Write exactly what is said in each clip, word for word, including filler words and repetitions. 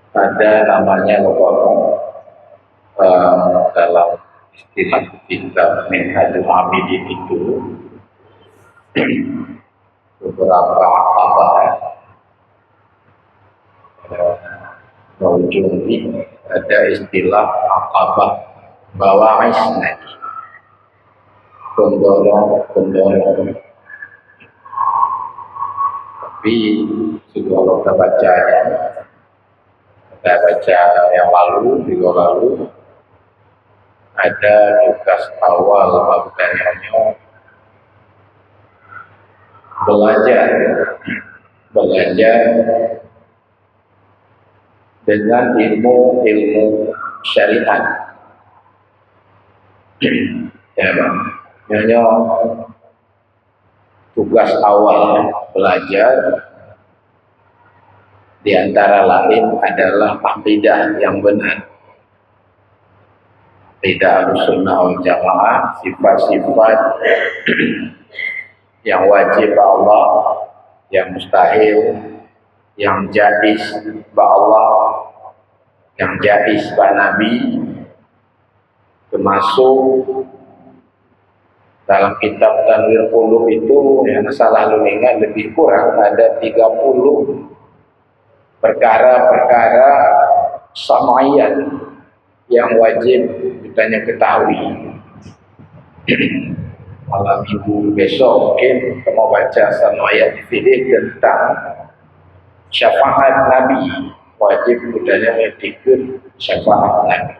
Ada namanya beberapa, eh, dalam istilah kitab Minhajul Abidin itu, beberapa aqabah, eh, ujung ni ada istilah aqabah bawa'is, nah, pendorong-pendorong. Tapi sebelum kita baca, kita baca yang lalu, minggu lalu, ada tugas awal bagi tanyoe nyoe belajar, belajar dengan ilmu-ilmu syariat. Ya, Bang. Nyoe tugas awal belajar di antara lain adalah akidah yang benar. Akidah Ahlussunnah wal Jamaah, sifat-sifat yang wajib bak Allah, yang mustahil, yang jaiz bak Allah, yang jaiz bak Nabi, termasuk dalam kitab Tanwir Qulub itu, yang salah lôn ingat, lebih kurang ada tiga puluh perkara-perkara sam'iyat yang wajib kita ketahui. Malam minggu besok mungkin kamu baca sam'iyat di sini tentang syafaat Nabi. Wajib kita ikut syafaat Nabi.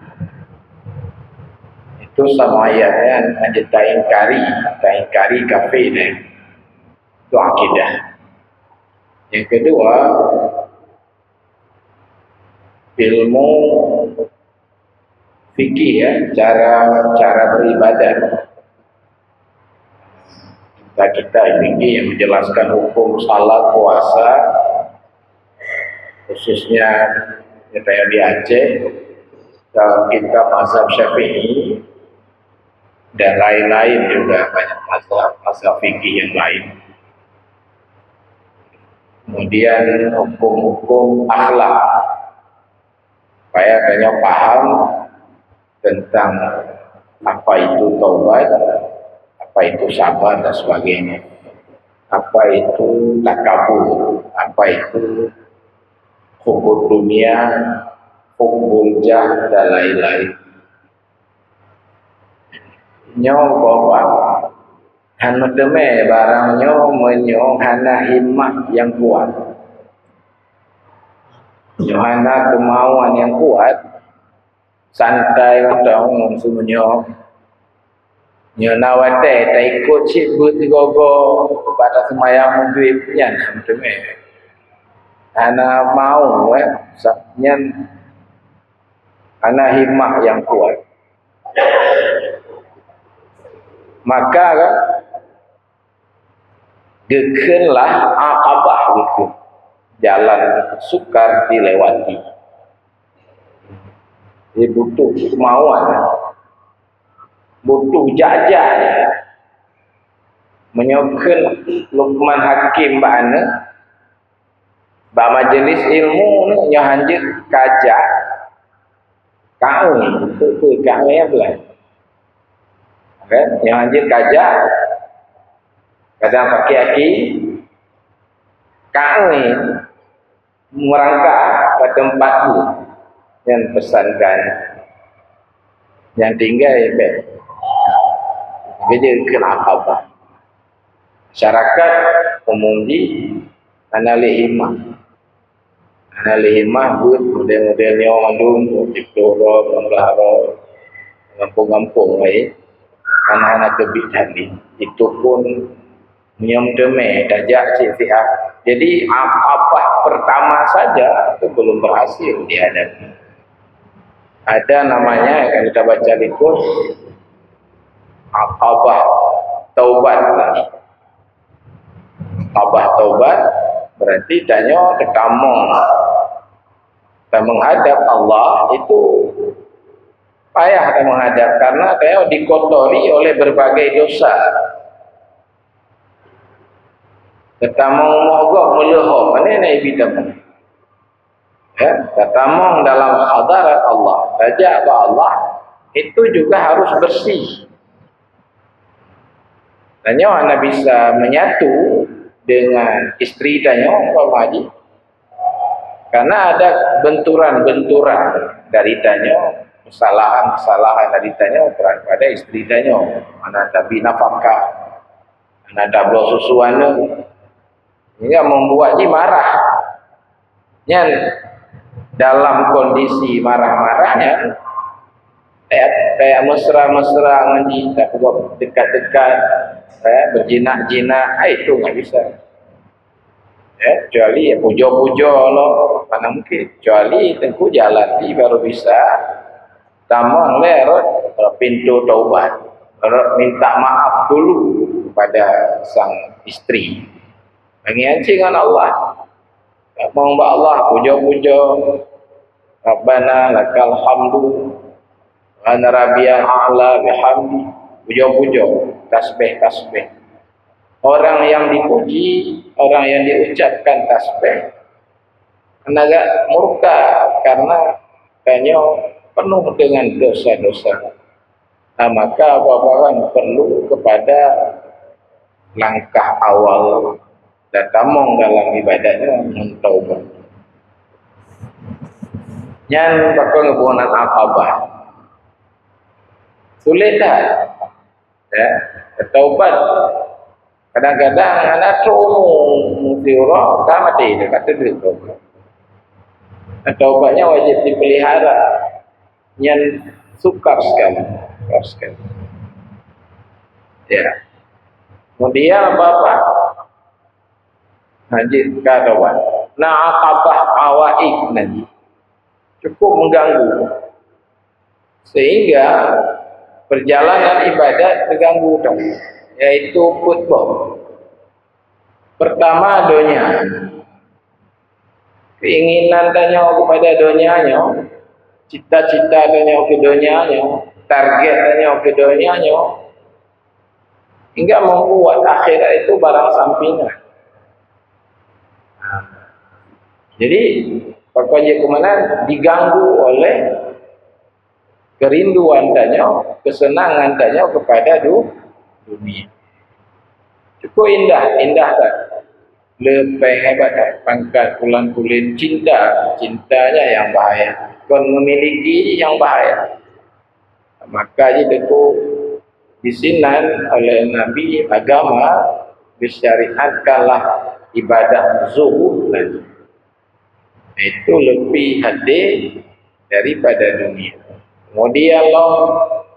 Itu sam'iyat kan, hanya taingkari, taingkari kafir deh. Itu akidah. Yang kedua, ilmu fikih, ya, cara, cara beribadah. Kita, kita fikih yang menjelaskan hukum salat, puasa, khususnya kita yang di Aceh, dalam kitab mazhab Syafi'i dan lain-lain juga, banyak mazhab, mazhab fikih yang lain. Kemudian hukum-hukum akhlak. Supaya kita paham tentang apa itu taubat, apa itu sabar dan sebagainya. Apa itu takabur, apa itu hubud dunia, hubul jah dan lain-lain. Nyoe bahwa hana teumé barang nyoe meunyoe hana himmah nyang kuat. Nyoe hana kemauan nyang kuat, santai mantong ngon seumeunyoe. Nyoe na watée taikot cit beuet sigoe-goe bak taseumayang maghrib nyan hana teumé. Hana mau, eh, sa-, nyan hana himmah nyang kuat. Maka kan, geukheun lah aqabah geukheun. Jalan sukar dilewati. Jadi butuh kemauan. Butuh jak-jak. Meunyoe kheun Luqman Hakim bak aneuk, bak majeulis ilmu nyoe hanjeuet kajak. Kawin, betul-betul kawin apa? Kan? Nyang hanjeuet kajak, kadang sakét aki, kawin, meurangkak bak teumpat bu. Nyan peusan geuh. Nyang tinggai bèk. Jadi keuneuk apa? Masyarakat umum jih hana lé himmah. Hana lé himmah beuet model-model nyoe mandum, siploh droe, limong blaih droe, gampông-gampông laén. Hana-hana teubiet that lé. Itu pun meunyoe teumé tajak cit siat. Jadi, aqabah pertama saja itu belum berhasil dihadapi. Ada namanya yang kita baca di kurs, aqabah taubat. Aqabah taubat berarti tanyoe teutamong. Dan menghadap Allah itu payah dan menghadap karena tanyoe dikotori oleh berbagai dosa. Teutamong mogok meuleuho, mana nak ibi tamong? Ya, Tamong dalam hadarat Allah, tajak bak Allah, itu juga harus bersih. Tanyoe hana bisa menyatu dengan isteri tanyoe, umpama jih, karena ada benturan-benturan dari tanyoe, kesalahan-kesalahan dari tanyoe kepada isteri tanyoe. Hana tabri nafkah, hana tabloe susu aneuk, sehingga membuat jih marah. Nyan dalam kondisi marah-marah nyan, kayak, kayak mesra-mesra ngon jih, tapeugot dekat-dekat, eh, berjinak-jinak, ah, itu nggak bisa. Ya, kecuali ya puja-puja lo, mana mungkin. Kecuali teungku jalan ni baru bisa tamong lé rot, rot pintu taubat, rot minta maaf dulu kepada sang isteri. Lagi hanci ngon Allah. Tamong bak Allah, puja-puja. Rabbana lakal hamdu, subhana rabbiyal a'la bihamdi. Puja-puja, tasbih-tasbih. Orang yang dipuji, orang yang diucapkan tasbih, agak murka karena tanyoe penuh dengan dosa-dosa. Nah, maka bapak-bapak perlu kepada langkah awal dan tamong dalam ibadat nyoe ngon taubat. Nyan pakon geuboh nan Aqabah. Sulet that. Ya, taubat. Kadang-kadang aneuk troh meusiuroe ka maté, ka teudeuek taubat. Taubat nyan wajib dipelihara. Nyan sukar sekali, sukar sekali. Ya. Kemudian apa-apa? Nah, jih ka kawan. Nah, Aqabah Awaiq nanti cukup mengganggu. Sehingga perjalanan ibadat terganggu tadi, yaitu peuet boh. Pertama, donya. Keinginan tanyoe kepada donya nyoe, cita-cita tanyoe keu donya nyoe, target tanyoe keu donya nyoe, hingga membuat akhirat itu barang sampingan. Jadi, pakon jeuet keumanan diganggu oleh kerinduan tanyoe, kesenangan tanyoe kepada du-, dunia. Cukup indah, indah that. Le péng hebat that, pangkat, pulan-pulin, cinta, cintanya yang bahaya. Kon memiliki yang bahaya. Maka jih teungku, disinan oleh Nabi agama disyariatkanlah ibadah zuhud tadi. Itu lebih hadé daripada dunia. Kemudian lom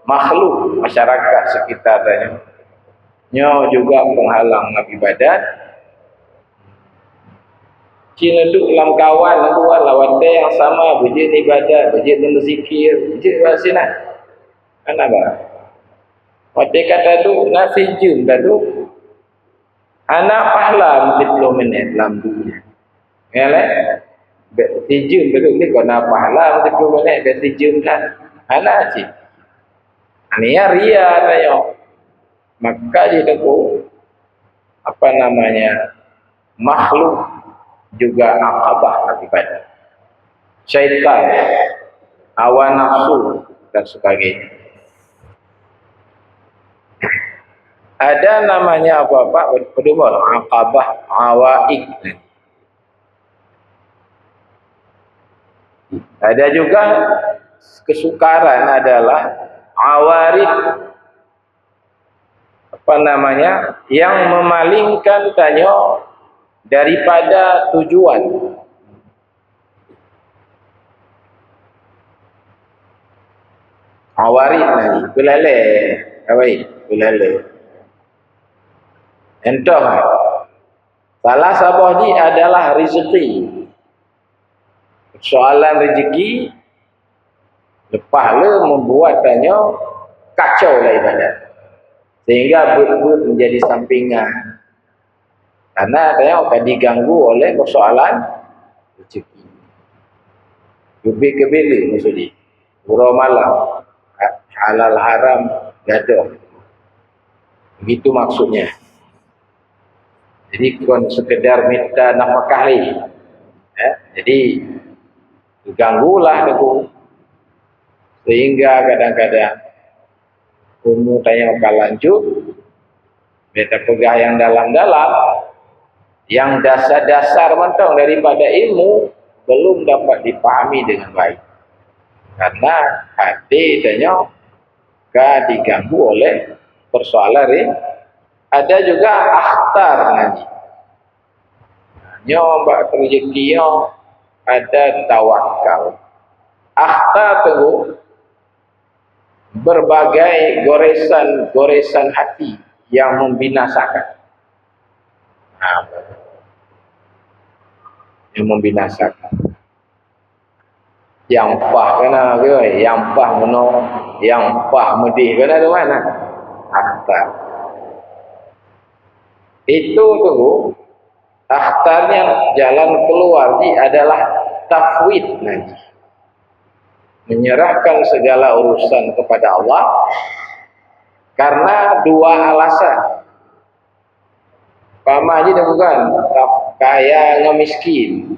makhluk masyarakat sekitar tanyoe, nyoe juga penghalang ngon ibadat. Cit neuduek lam kawan, neubuat lam watée nyang sama, beujeuet ibadat, beujeuet meuzikir, beujeuet bak sinan. Hana barang. Watée ka taduek, na sijeuem taduek. Hana pahala meusiplôh minét lam dunia. Ya lé? Bèk sijeuem beudôh ni kona pahala meusiplôh minét, bèk sijeuem that. Hana cit. Ania ria tanyoe. Maka jih teungku, apa namanya, makhluk juga Aqabah akibat syaitan, hawa nafsu dan sebagainya. Ada namanya apa, Pak? Pedoman Aqabah Awaiq. Ada juga kesukaran adalah awarid, apa namanya, yang memalingkan tanyoe daripada tujuan. Awarid nyan, peulalé, awarid, peulalé. Entah, salah saboh jih adalah rezeki. Persoalan rezeki leupah le membuat tanyoe kacau lam ibadat. Sehingga buet-buet menjadi sampingan. Karena tanyoe ka diganggu oleh persoalan rezeki. Ubit keubiet le maksud jih. Uroe malam, ha-, halal haram gadoh. Begitu maksudnya. Jadi kon sekedar minta nafkah lé. Ya, jadi Geuganggu lah Teungku. Sehingga kadang-kadang umu tanyoe ka lanjut, beta peugah nyang dalam-dalam, nyang dasar-dasar mantong daripada ilmu belum dapat dipahami dengan baik. Karena hati tanyoe ka diganggu oleh persoalan ri-, ada juga akhtar ngaji. Nyoe bak rezeki nyoe ada tawakal. Akhtar Teungku, berbagai goresan-goresan hati yang membinasakan. Nah, yang membinasakan. Nyang paih keunan, nyang paih meunoe, nyang paih meudeh keunan, teuma na. Akhtar. Itu Teungku, akhtarnya jalan keluar jih adalah tafwid ngaji. Menyerahkan segala urusan kepada Allah karena dua alasan. Pama jih bukan kaya ngon miskin.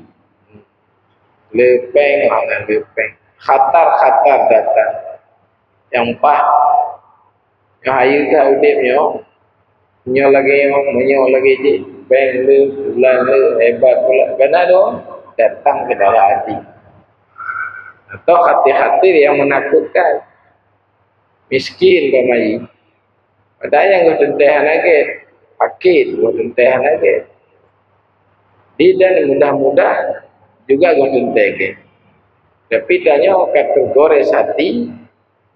Le péng, ngon le péng. Khatar-khatar datang. Nyang paih, nyang hayeue that udeb nyoe. Nyoe lagée nyoe, meunyoe lagée jih, péng le, bulan le, hebat pula. Keunan tu datang ke dalam hati. Atau khatir-khatir yang menakutkan. Miskin pama jih. Padahai nyang geuh teuntée hana gét, sakét geuh teuntée hana gét. Di dan mudah-mudah juga geuh teuntée gét. Tapi tanyoe ka teugores hati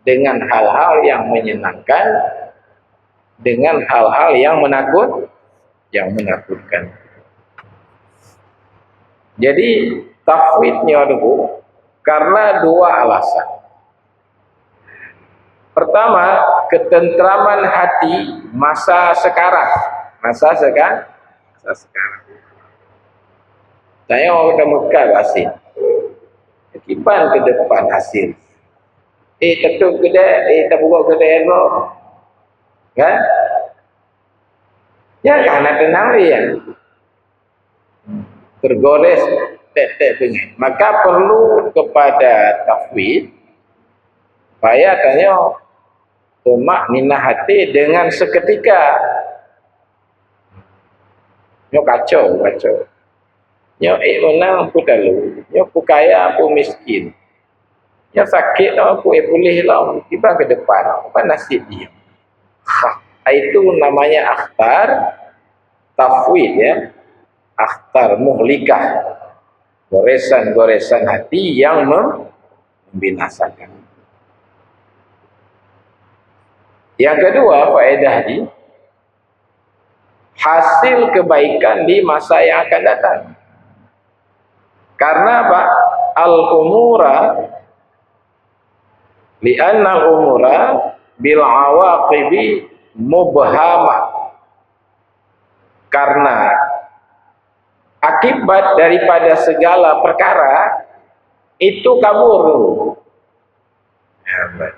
dengan hal-hal yang menyenangkan, dengan hal-hal yang menakut, yang menakutkan. Jadi tafwid nyoe Teungku karena dua alasan. Pertama, ketentraman hati masa sekarang. Masa seka-, masa sekarang. Tanyoe ka meukat hasil. Kiban ke depan hasil. Eh, tetup kedai, eh, tabuka kedai lo. Kan? Ya, kan ada tenang dia. Tergores tek-tek bingit. Maka perlu kepada tafwid, supaya tanyoe tumakninah hati dengan seketika. Nyoe kacau, kacau. Nyoe ék meunang peue talo, nyoe peue kaya peue miskin. Nyoe sakét lom, peue ék puléh lom, kiban ke depan, apa nasib jih. Ha, itu namanya akhtar tafwid, ya. Akhtar muhlikah. Goresan-goresan hati yang mem-, membinasakan. Yang kedua, faedah jih, hasil kebaikan di masa yang akan datang. Karena apa? Al-umura, li'anna al-umura bil awaqibi mubhamah. Karena akibat daripada segala perkara itu kabur. Ya, baik.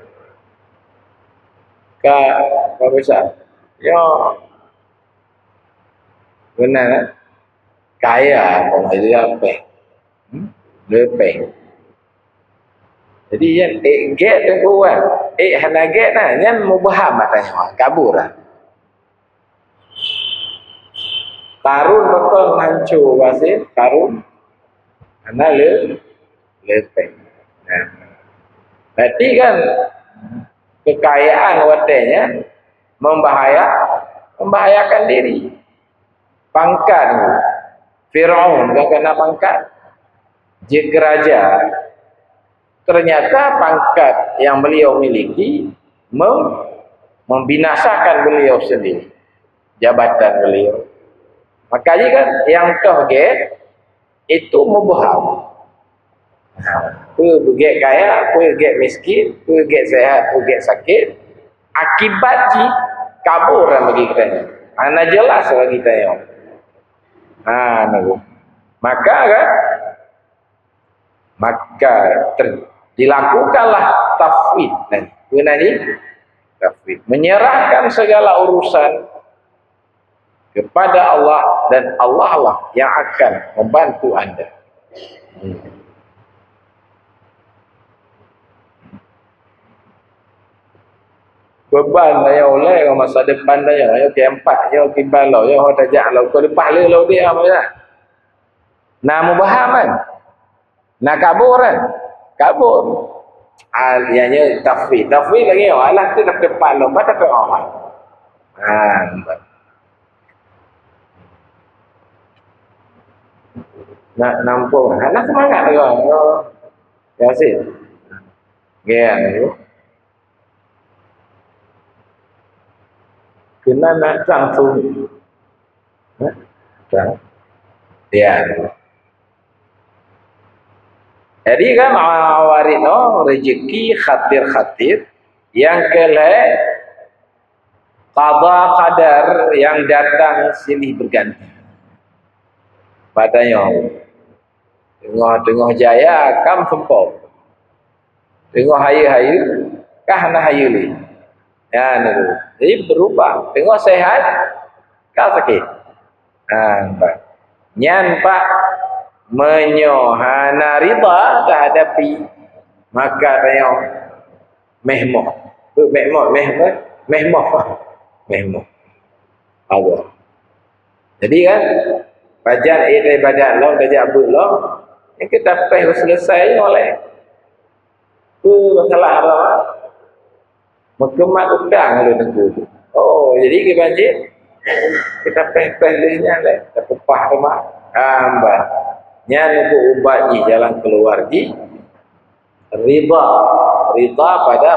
Ka, Pak Besar. Yo. Benar, eh? Kaya, apa dia, péng. Hmm? Dia péng. Jadi, nyan, ék gét dia kurang. Ék hana gét, nah, nyan mubham, katanya, kabur, lah. Karun beutôi hanco bahasa Karun. Hana le, le péng. Nah. Berarti kan kekayaan watée nyan membahaya, membahayakan diri. Pangkat Firaun kan kena pangkat. Jeuet keu raja. Ternyata pangkat yang beliau miliki mem-, membinasakan beliau sendiri, jabatan beliau. Makanya kan yang toh gét itu mubham. Ha, peue beugét kaya, peue gét miskin, peue gét sehat, peue gét sakét, akibat jih kabur bagi kita nyoe. Hana jelas bagi kita nyoe. Ha, nunggu. Maka kan, maka ter-, dilakukanlah tafwid. Nah, guna ni tafwid. Menyerahkan segala urusan kepada Allah dan Allah lah yang akan membantu anda. Hmm. Beuban tanyoe ulée ngon masa depan tanyoe, nyoe keu empat, nyoe kiban lom, nyoe ho tajak lom, keu leupah le lom udeb, apa ya? Na mubaham kan? Na kabur kan? Kabur. Ah, ya, ya, tafwid. Tafwid lagi, oh, alah tu dah tepat lom, pada tu, oh. Ha, nampak. Nak nampung. Ha, nak semangat lagi. Oh. Ya, sih. Ya, tu. Keunan na trang su. Hah? Trang. Ya. Jadi kan, Awarid nyoe rezeki khatir-khatir, nyang keulhée qada qadar nyang datang silih berganti. Padahai teungoh-teungoh jaya kan seumpom. Teungoh hayeue-hayeue, ka hana hayeue lé. Nyan tu. Jadi berubah. Teungoh sehat, ka sakét. Ha, nampak. Nyan, Pak, meunyoe hana ridha tahadapi, maka tanyoe meh moh. Beuh, meh moh, meh, meh, meh moh. Meh moh. Allah. Jadi kan, pajan ibadat lom, tajak beuet lom, nyang kita peh selesai oleh. Peue masalah apa? Meukeumah utang lé teungku. Oh, jadi kiban cit, kita peh-peh lé nyan lé, tapeupah teuma. Amban. Nyan teungku ubat jih, jalan keluar jih, ridha. Ridha pada,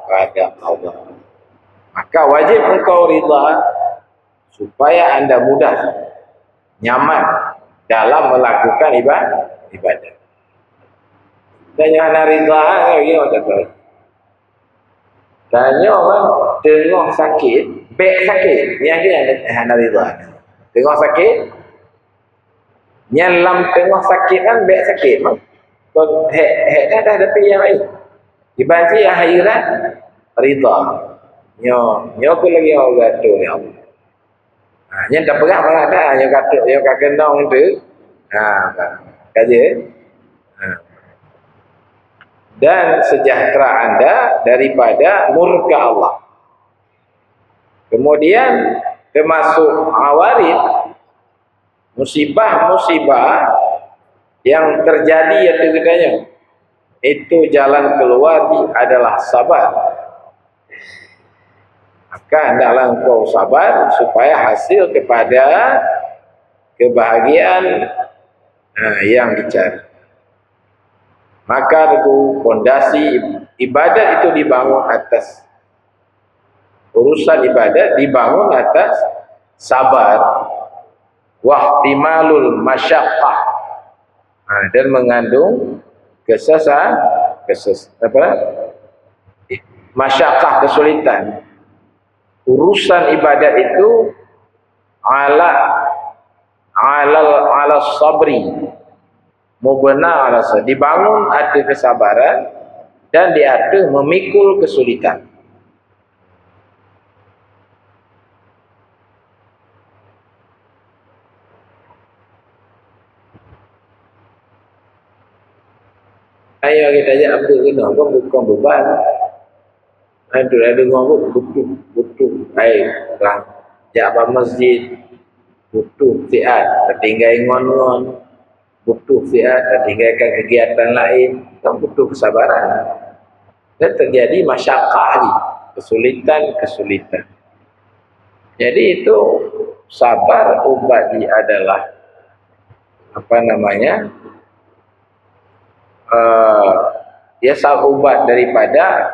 pada Allah. Maka wajib engkau ridha supaya anda mudah, nyaman dalam melakukan iba-, ibadat. Dan nyang hana ridha lagi macam tu. Tanyoe kan teungoh sakét, bék sakét, nyang dia hana ridha. Teungoh sakét, nyan lam teungoh sakét kan bék sakét, mah. Kon hék, hék dah, dah dapet nyang laén. Iban cit nyang hayeue dah ridha. Nyoe, nyoe pun lagi orang gato ni Allah. Ha, nyan tapeugah mangat dah, nyoe ka trok, nyoe ka keunong tu. Ha, ka je. Ha. Dan sejahtera anda daripada murka Allah. Kemudian termasuk awarid, musibah-musibah yang terjadi ateueh geutanyoe, itu jalan keluar di adalah sabar. Maka hendaklah engkau sabar supaya hasil kepada kebahagiaan, ha, yang dicari. Maka itu fondasi ibadat itu dibangun atas, urusan ibadat dibangun atas sabar, wahtimalul masyaqqah. Ha, dan mengandung kesesa-, keses-, apa? Masyaqqah, kesulitan. Urusan ibadat itu ala, alal, ala sabri. Mubna rasa, dibangun ateueh kesabaran dan diateueh memikul kesulitan. Ayo kita jak ambil kena, kan bukan beban. Hai, tu dah dengar pun butuh, butuh. Hai, orang jak bak masjid, butuh siat, tertinggai ngon-ngon, butuh siat, tertinggalkan kegiatan lain, kan butuh kesabaran. Dan terjadi masyakkah lagi, kesulitan-kesulitan. Jadi itu sabar ubat dia adalah, apa namanya, eh, ya, sabar ubat daripada,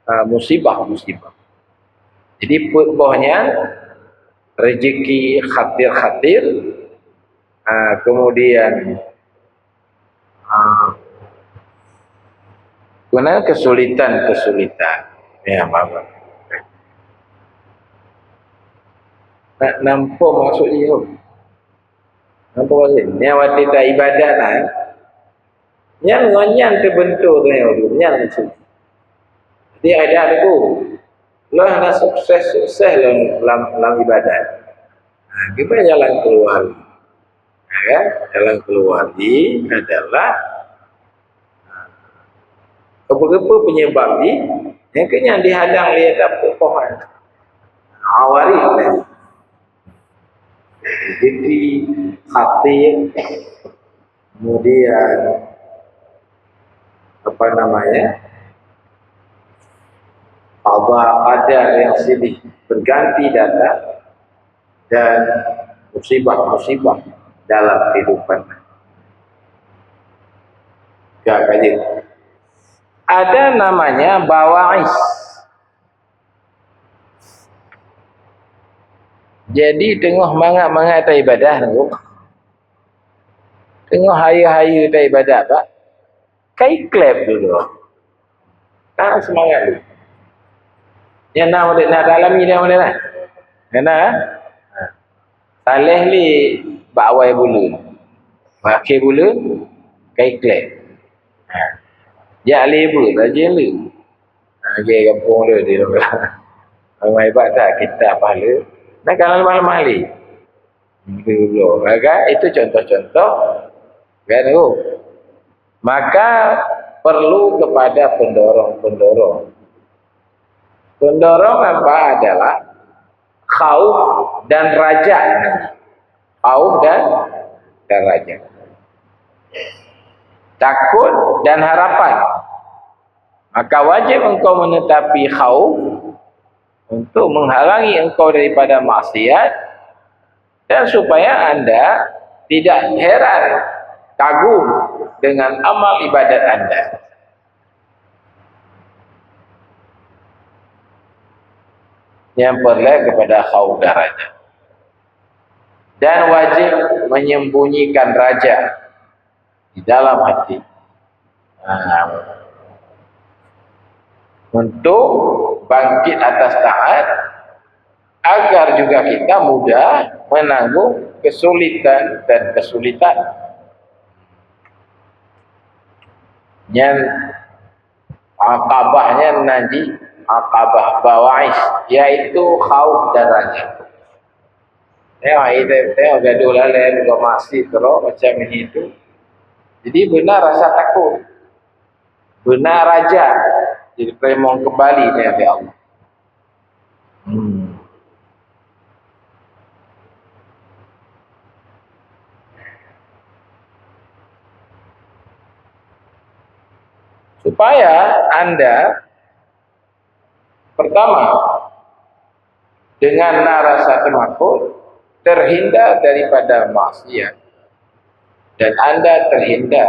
eh, musibah-musibah. Jadi peuet boh nyan, rezeki khatir-khatir, ah, kemudian, ah, kemudian kesulitan-kesulitan. Ya, maaf. Nak nampak maksud dia. Nampak maksud? Nyan watèe ta ibadat lah, eh. Nyan ngon nyan teubeuntoe tanyoe, nyan maksud. Jadi ada lagu. Lôn hana sukses-sukses lôn lam, lam ibadat. Ha, kiban jalan keluar? Ha, kan? Jalan keluar jih adalah, ha, apa-apa penyebab jih, Nyang keu nyan dihadang lé dapur pohon. Awarit. Jadi, khatir, kemudian, apa namanya, qada qadar yang silih berganti datang, dan musibah-musibah dalam kehidupan. Gak kaji. Ada namanya bawa'is. Jadi, teungoh mangat-mangat taibadah tu, teungoh hayeue-hayeue taibadah, Pak, kai klep dulu. Nah, semangat dulu. Nyang na udeb na dalam ni dah mana dah? Nyang na, ha? Saléh lé bak awai buleuen. Bak akhé buleuen, kai klep. Ha. Jak lé beuet, rajin lé. Ha, lagèe gampông tu di luwa. Ramai bak that kita pahala. Nah, kalau lemah-lemah lé. Dulu, kan? Itu contoh-contoh, kan, tu. Maka perlu kepada pendorong-pendorong. Pendorong apa adalah khauf dan raja. Khauf dan, dan raja. Takut dan harapan. Maka wajib engkau menetapi khauf untuk menghalangi engkau daripada maksiat dan supaya anda tidak heran, kagum dengan amal ibadat anda. Nyang peureulèe kepada khauf dan raja. Dan wajib menyembunyikan raja di dalam hati. Nah, untuk bangkit atas taat, agar juga kita mudah menanggung kesulitan dan kesulitan. Nyan Aqabah nyan nan jih Aqabah Bawa'is, yaitu khauf dan raja. Tengok, tengok gadoh lalai, bukan masih terus macam ini tu. Jadi beuna rasa takut. Beuna raja diteurima kembali oleh Allah. Hmm. Supaya anda, pertama, dengan na rasa teumakot, terhindar daripada maksiat, dan anda terhindar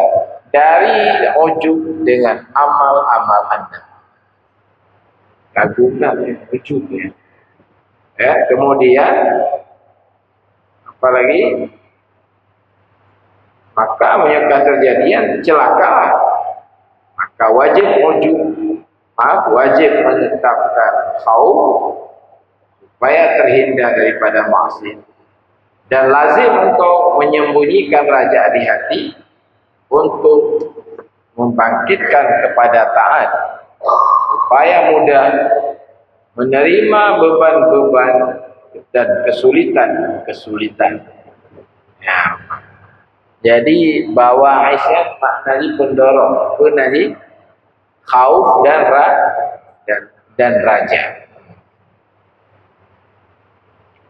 dari ujub dengan amal-amal anda. Ragu lah, ya, ujub, ya. Ya, kemudian, apalagi, maka meunyoe ka teujadian, celaka. Maka wajib ujub, ha, wajib menetapkan khauf supaya terhindar daripada maksiat. Dan lazim engkau menyembunyikan raja di hati untuk membangkitkan kepada taat, supaya mudah menerima beban-beban dan kesulitan-kesulitan. Ya. Jadi, Bawa'is nyan makna jih pendorong, apa makna jih? Khauf dan ra-, dan, dan raja.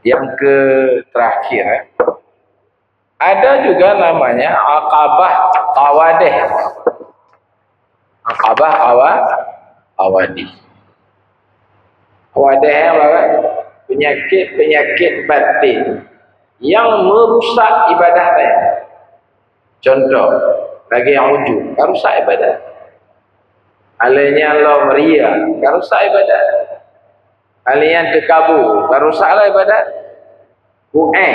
Yang ke terakhir, eh. Ada juga namanya Aqabah Qawadih. Aqabah Qawa-, Qawadih. Qawadih apa? Penyakit-penyakit batin yang merusak ibadah lain. Contoh, lagèe nyang ujub, ka rusak ibadah. Alèh nyan lom ria, ka rusak ibadah. Alèh nyan teukabô, ka rusak lah ibadah. Ku'eh,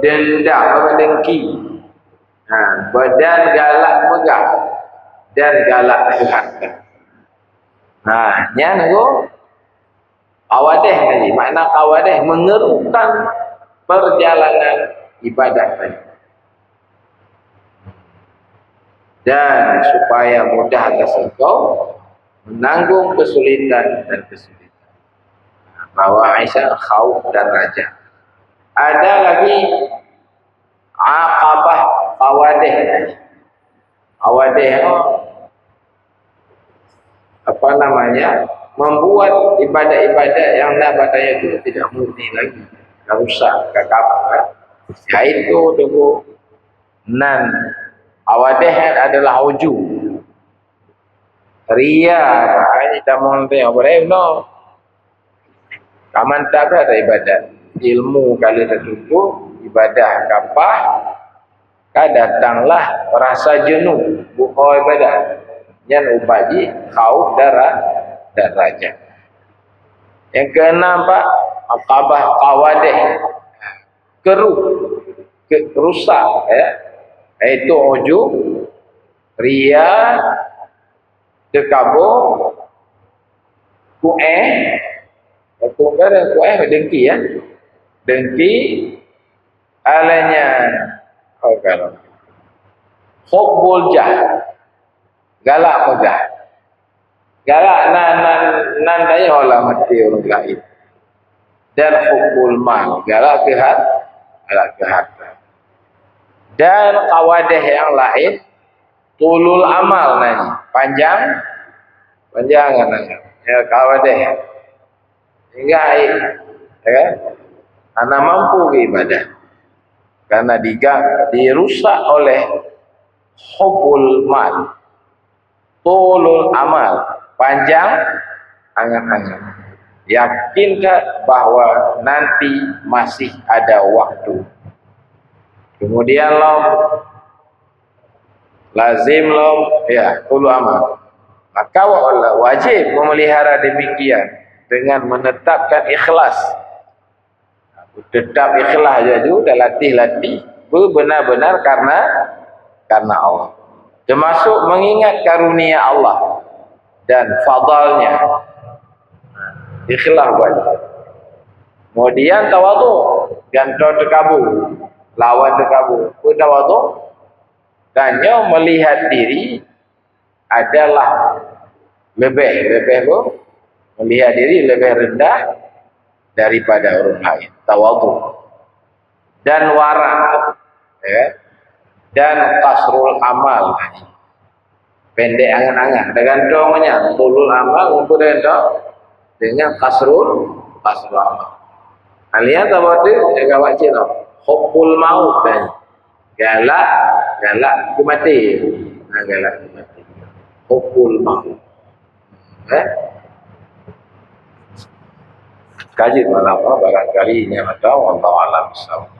dendam, apa, dengki. Ha, badan galak meugah dan galak keu hareuta. Ha, nyan nyoe qawadih tadi. Makna qawadih, mengeruhkan perjalanan ibadah tadi. Dan supaya mudah atas engkau menanggung kesulitan dan kesulitan. Bawa'is, khauf dan raja. Ada lagi Aqabah Qawadih. Qawadih tu, apa namanya, membuat ibadat-ibadat yang na badannya itu tidak murni lagi, dah rusak, dah kabur, kan? Yaitu tubuh nan awadeh adalah uju. Ria, ini tamu nanti, apa dia, no? Kaman tak ada ibadat. Ilmu kalau tertutup, ibadah kapah, ka datanglah rasa jenuh, buka ibadah. Nyan ubat jih khauf dara-, darajat. Yang keenam, Pak, aqabah qawadih. Keruh, ke-, rusak, ya. Yaitu ujub, ria, takabur, ku'eh, ku'eh, ku'eh, dengki, ya. Dengki, alanya, oh, kalau. Hubbul jah, galak meugah. Galak nan, nan, nan dayah lah mati ureueng laén. Dan hubbul mal, galak keu hat-, galak keu harta. Dan qawadih yang lain, tulul amal nan, panjang, panjang angan-angan. Ya, qawadih. Sehingga, ya kan? Hana mampu beribadah. Karena diga-, dirusak oleh hubbul mal. Tulul amal, panjang angan-angan. Yakinkan bahwa nanti masih ada waktu. Kemudian lom, lazim lom, ya, tulul amal. Maka wa-, wajib memelihara demikian dengan menetapkan ikhlas. Tetap ikhlas jaju dan latih-latih benar-benar karena, karena Allah. Termasuk mengingat karunia Allah dan fadalnya. Ikhlas buat. Kemudian tawadhu, gantoe takabur, lawan takabur. Apa tawadhu? Dan nyoe melihat diri adalah lebih, lebih apa? Melihat diri lebih rendah daripada orang lain. Tawadhu. Dan wara', ya. Dan qasrul amal. Pendek angan-angan. Tergantung nya. Tulul amal, untuk dia tu dengan qasrul, qasrul amal. Aliyah tawadhu, jaga wajib tau. Hubbul maut, kan? Galak, galak keu maté. Ha, galak keu maté. Hubbul maut. Eh? Kaji malam, ha, barangkali nya mata, wallahu a'lam bissawab.